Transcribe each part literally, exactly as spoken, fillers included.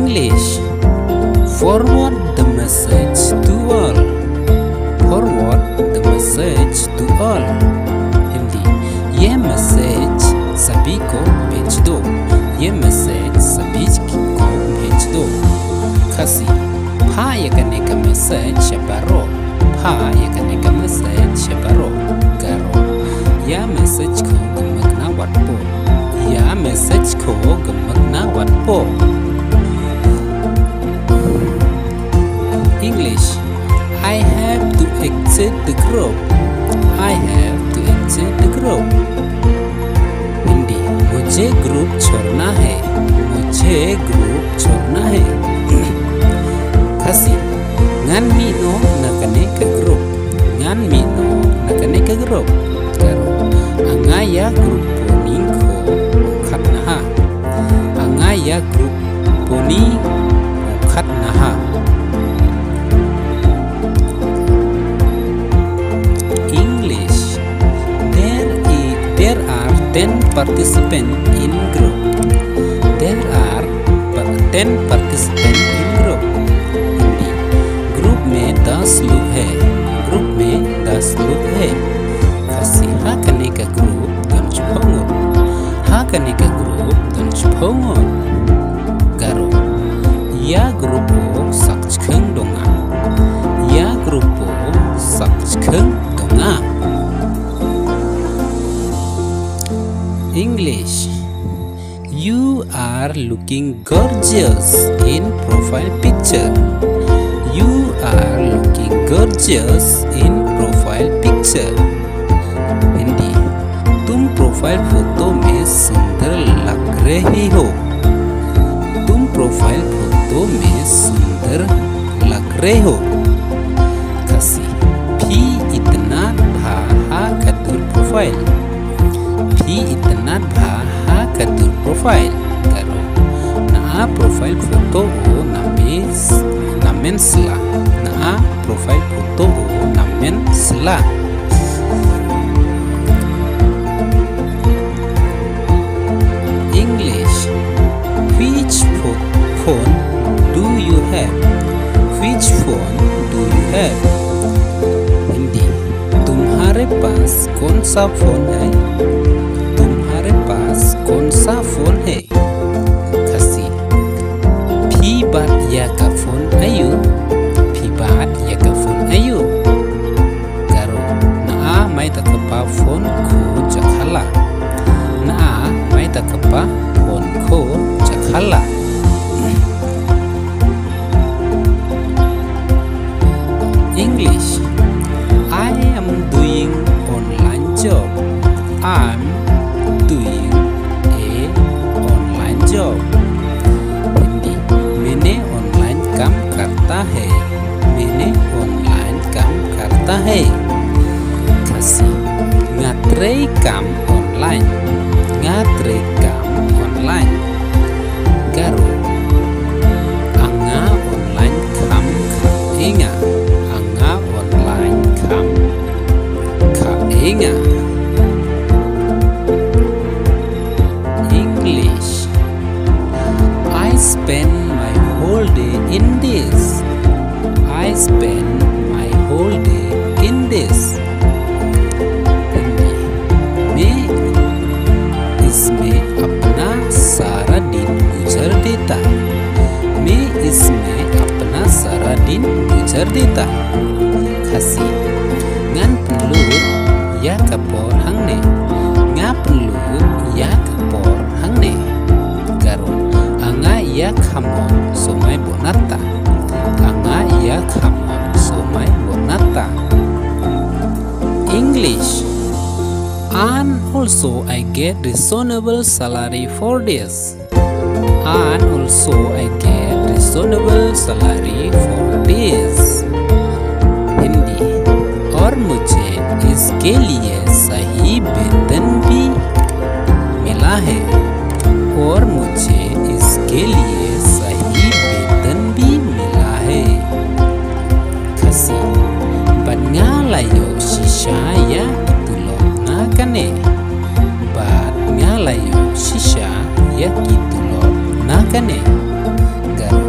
English. Forward the message to all. Forward the message to all. Hindi. ये message सभी को भेज दो. ये message सभी को भेज दो. Khasi. Phah ïa kane ka message sha baroh. Phah ïa kane ka message sha baroh. Garo. Ïa message ko gumkna wat pok. Ïa message ko gumkna wat pok. English. I have to exit the group. I have to exit the group. Hindi. मुझे group छोड़ना है. मुझे group छोड़ना है. Khasi. Ngan mih noh na kane ka group. Ngan mih noh na kane ka group. Garo. Nga ïa group poni ko khatnaha. Nga ïa group poni ko khatnaha. English. There i-, there are ten participants in group. There are pa-, ten participants in group. Hindi. Group में दस लोग हैं. Group में दस लोग हैं. Khasi. Ha kane ka group don shiphew ngut. Ha kane ka group don shiphew ngut. Garo. Ïa group u sak chikheng dong nga. Ïa group u sak chikheng dong nga. English. You are looking gorgeous in profile picture. You are looking gorgeous in profile picture. Hindi. तुम प्रोफाइल फोटो में सुंदर लग रही हो. तुम प्रोफाइल फोटो में सुंदर लग रहे हो. Khasi. Phi itynnad bha ha ka dur profile. Phi itynnad bha ha ka dur profile. Garo. Na a profile photo u na mes-, na men sla. Na a profile photo u na men sla. English. Which pho-, phone do you have? Which phone do you have? Hindi. तुम्हारे पास कौन सा फोन है? तुम्हारे पास कौन सा फोन है? Khasi. Phi bat ïa ka phone aïu? Phi bat ïa ka phone aïu? Garo. Na a mai ta ka pa phone ko jakhala. Na a mai ta ka pa phone ko jakhala. English. I am doing online job. I'm doing a online job. Hindi. मैंने ऑनलाइन काम करता है. मैंने ऑनलाइन काम करता है. Khasi. Nga trei kam online. Nga trei kam online. Garo. Nga online kham kha ïa nga. Nga online kham kha ïa nga. English. I spend my whole day in this. I spend my whole day in this. Hindi. मैं इसमें अपना सारा दिन गुजर देता. मैं इसमें अपना सारा दिन गुजर देता. Khasi. Ngan pynlut ïa ka por hangne. Nga pynlut ïa ka por hangne. Garo. Nga ïa khamon somai bun nata. Nga ïa khamon somai bun nata. English. And also I get reasonable salary for this. And also I get reasonable salary for this. Hindi. और मुझे इसके लिए सही वेतन भी मिला है. और मुझे इसके लिए सही वेतन भी मिला है. Khasi. Bad nga la ïoh shisha ïa ki tulop na kane. Bad nga la ïoh shisha ïa ki tulop na kane. Garo.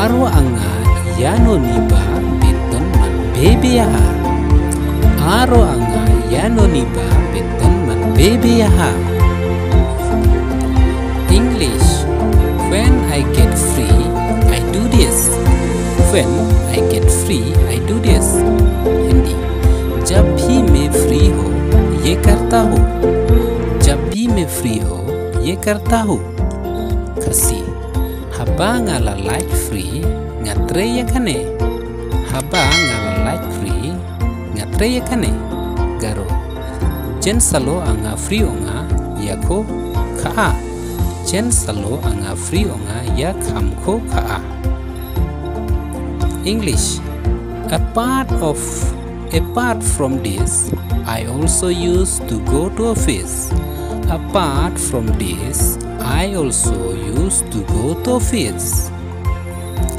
Aro anga ïa noni ba bit don man bebe ïa ha. Aro anga ïa noni ba bit don man bebe ïa ha. English. When I get free, I do this. When I get free, I do this. Hindi. जब भी मैं फ्री हो, ये करता हूँ. जब भी मैं फ्री हो, ये करता हूँ. Khasi. Haba nga la lait free, nga trei ïa kane. Haba nga la lait free, nga trei ïa kane. Garo. Jen salo anga free ong nga ïa ko kha a. Jen salo anga free ong nga ïa kham ko kha a. English. Apart of Apart from this, I also used to go to office. Apart from this, I also used to go to office.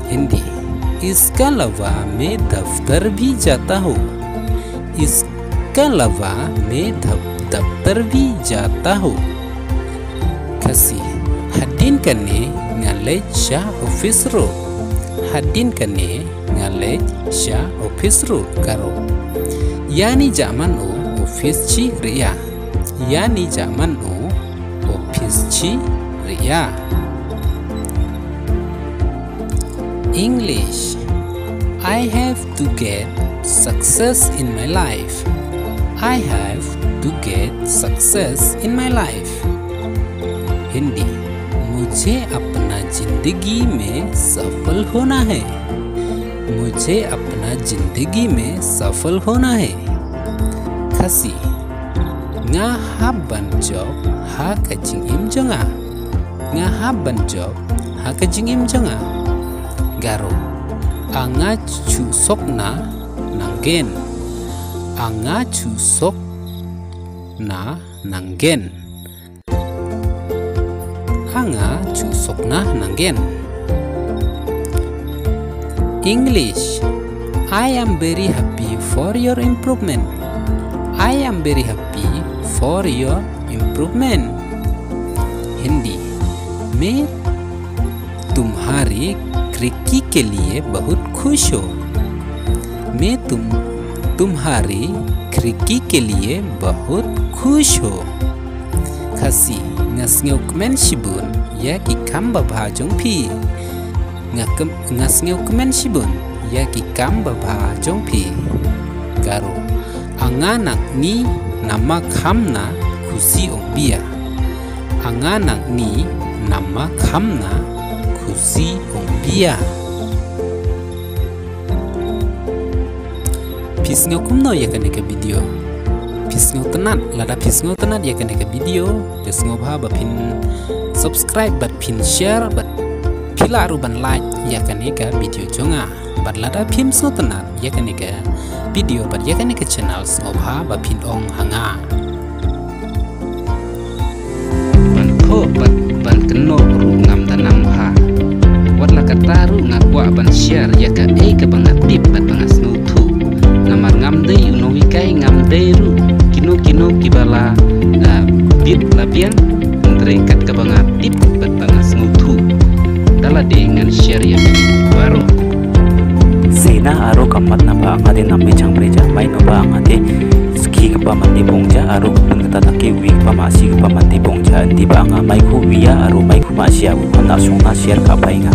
Hindi. इसका अलावा मैं दफ्तर भी जाता हूँ. इसका अलावा मैं दफ-, दफ्तर भी जाता हूँ. Khasi. Hadien kane nga leit sha office ruh. Hadien kane nga leit sha office ruh. Garo. Ïa ni jaman u office chi ria. Ïa ni jaman u office chi ria. English. I have to get success in my life. I have to get success in my life. Hindi. मुझे अपना जिंदगी में सफल होना है. मुझे अपना जिंदगी में सफल होना है. Khasi. Nga hap ban jop ha ka jingim jong nga. Nga hap ban jop ha ka jingim jong nga. Garo. Anga chu sok na nanggen. Anga chu sok na nanggen. Anga chu sok na nanggen. English. I am very happy for your improvement. I am very happy for your improvement. Hindi. मैं तुम्हारी खिड़की के लिए बहुत खुश हूँ. मैं तुम, तुम्हारी खिड़की के लिए बहुत खुश हूँ. Khasi. Nga sngewkmen shibun ïa ki kam babha jong phi. Nga kem-, nga sngewkmen shibun ïa ki kam babha jong phi. Garo. Anga nang ni nama kham na khusi ong bia. Anga nang ni nama kham na khusi ong bia. Phi sngew kumno ïa kane ka video? Phi sngewtynnat? Lada phi sngewtynnat ïa kane ka video, te sngewbha ba phin subscribe bad phin share bad phi lah ruh ban like ïa kane ka video jong nga. Bad lada phim sngewtynnat ïa kane ka video bad ïa kane ka channel, sngewbha ba phin ong ha nga. Ban thoh bad ban kynnoh ruh ngam da nang bha. Wat la katta ruh nga kwah ban share ïa kaei kaba nga tip bad ba nga sngewthuh. Namar ngam dei u nonghikai, ngam dei ruh kino kino kiba la, ah, tip la biang, hynrei kat kaba nga tip bad ba nga sngewthuh. Da lade ngan share ïa phi baroh. Shisha aro ka mat na ba nga dei nam mei chang pre ja mai no ba nga dei ski kaba man dei bong ja aro pun kata ta ke wi kaba ma si kaba man dei bong ja, ndi ba nga mai khu wi ya aro mai khu ma si ya u kan na song na share ka pai nga.